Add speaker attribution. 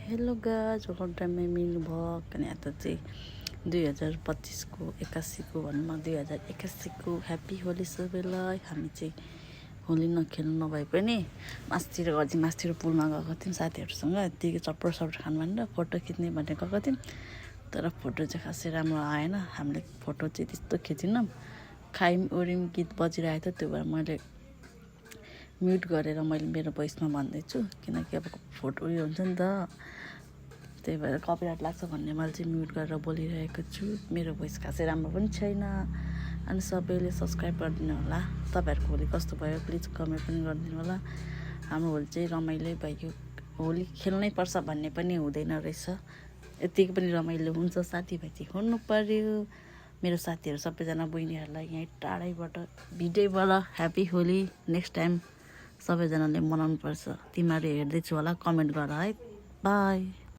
Speaker 1: Hello guys, welcome time में मिल्नु भक अनि आता चाहिँ 2025 को 81 को भनौँ न 2081 को ह्याप्पी होली सबैलाई। हामी चाहिँ होली नखेल्नु नभए पनि मासतिर गर्थ्यौँ, मासतिर पुलमा गएको थियौँ साथीहरूसँग। यतिकै चप्पर खानु भनेर फोटो खिच्ने भनेर गएको थियौँ, तर फोटो चाहिँ खासै राम्रो आएन। हामीले फोटो चाहिँ त्यस्तो खिचेनौँ, खायौँ ओर्यौँ, गीत बजिरहेको थियो। त्यो भएर मैले म्युट गरेर मैले मेरो भोइसमा भन्दैछु, किनकि अब फोटो उयो हुन्छ नि त, त्यही भएर कपिराइट लाग्छ भन्ने मैले चाहिँ म्युट गरेर बोलिरहेको छु। मेरो भोइस खासै राम्रो पनि छैन। अनि सबैले सब्सक्राइब गरिदिनु होला। तपाईँहरूको होली कस्तो भयो प्लिज कमेन्ट पनि गरिदिनु होला। हाम्रो होली चाहिँ रमाइलो भयो। होली खेल्नै पर्छ भन्ने पनि हुँदैन रहेछ, यतिकै पनि रमाइलो हुन्छ। साथीभाइ चाहिँ हुनु पर्यो। मेरो साथीहरू सबैजना बहिनीहरूलाई यहीँ टाढैबाट भिडियोबाट ह्याप्पी होली। नेक्स्ट टाइम सबैजनाले मनाउनु पर्छ। तिमीहरू हेर्दैछु होला, कमेन्ट गर है। बाई।